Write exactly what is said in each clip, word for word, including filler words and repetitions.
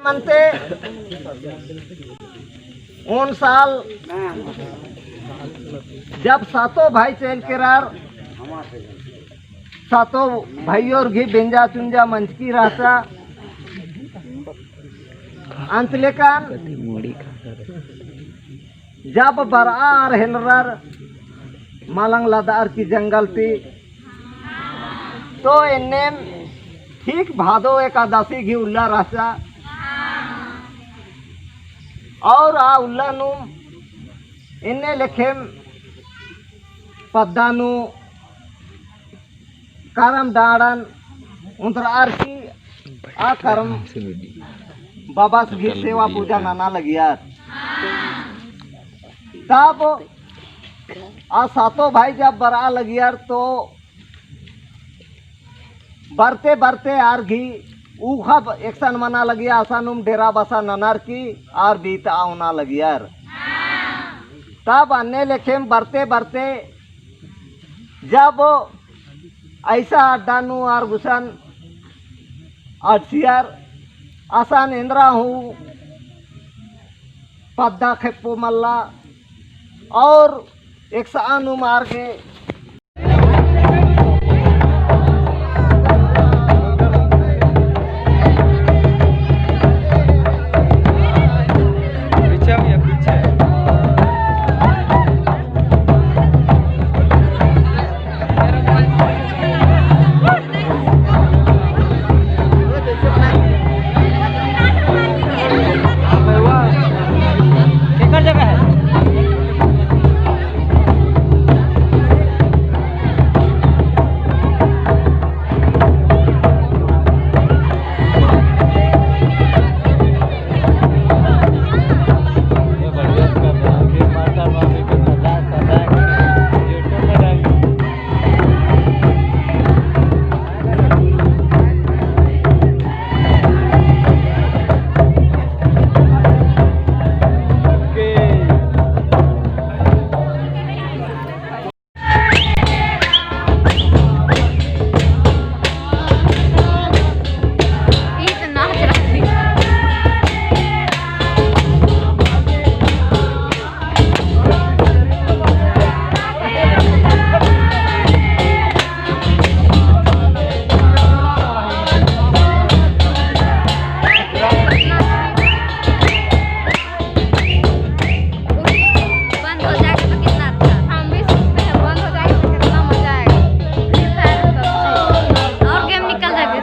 मनते ओन साल जब सातो भाई चेल केरर, सातो भाईयोर गही बेंजा चुंजा मंजकी रहचा। अंत लेकन जब बरआ आर हेलरर मलंग लदअर की जंगल ती, तो एन्नेम ठीक भादो एकादशी गही उल्ला रहचा। और आ उल्ला नू एन्ने लेखेम पद्दा नू करम डाड़न उंदरअर की आ करम बाबस गही सेवा पूजा नना लगियर। तब आ सातो भाई जब बरआ लगियर तो बरते बरते आर गही उखा एकसन मना लगिया, असानुम डेरा बसा ननर की आर बीतआ ओना लगियर। तब अन्ने लेखेम बरते बरते जब ऐसा अड्डा नू आर गुसन अड्डसियर, असन एन्दरा हूँ पद्दा खेप्पो मल्ला और एकसआनुम आर गे पीछे भैया, पीछे। केकर जगह है? बंद हो जाएगा तो कितना अच्छा। हम भी सोचते हैं बंद हो जाएगा तो कितना मजा आएगा। Free Fire, PUBG और game निकल जाएगा।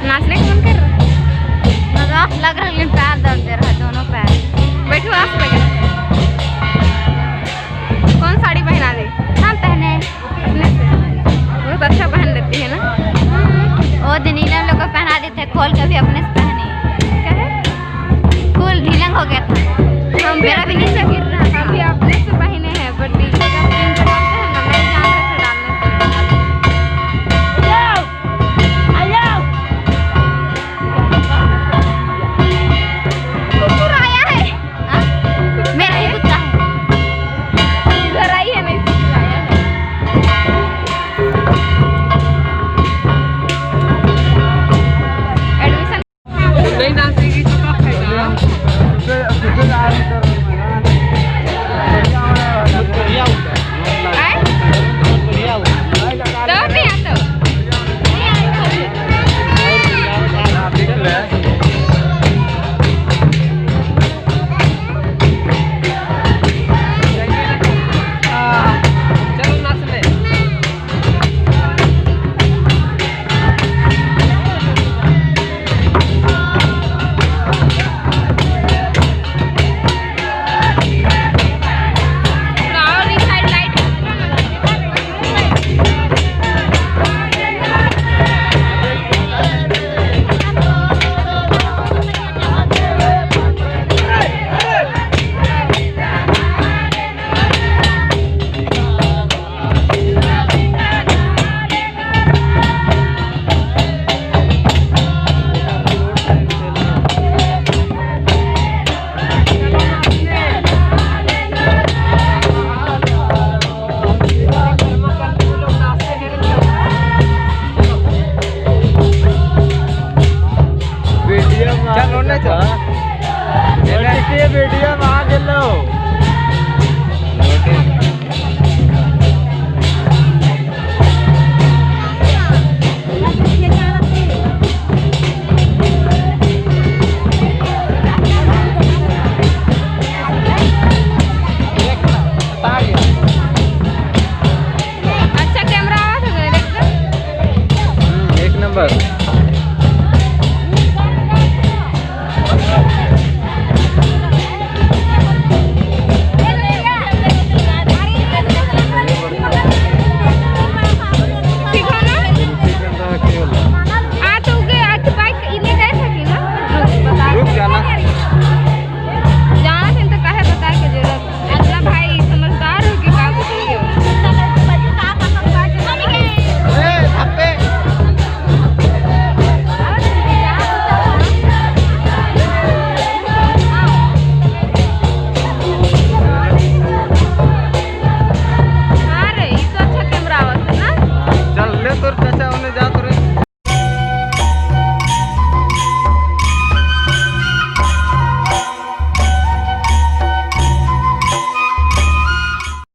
नाचने का मन कर रहा है? मजाक लग रहा है, लेकिन पैर दर्द दे रहा है, दोनों पैर। बैठो, आप बैठो। कौन साड़ी पहना दे? हम पहने अपने से। बहुत अच्छा पहन लेती है ना? वो दिन नीलम लोग को पहना देते, खोल के भी अपने से पहने। क्या है? Full ढीलंग हो गया था। हम मेरा भी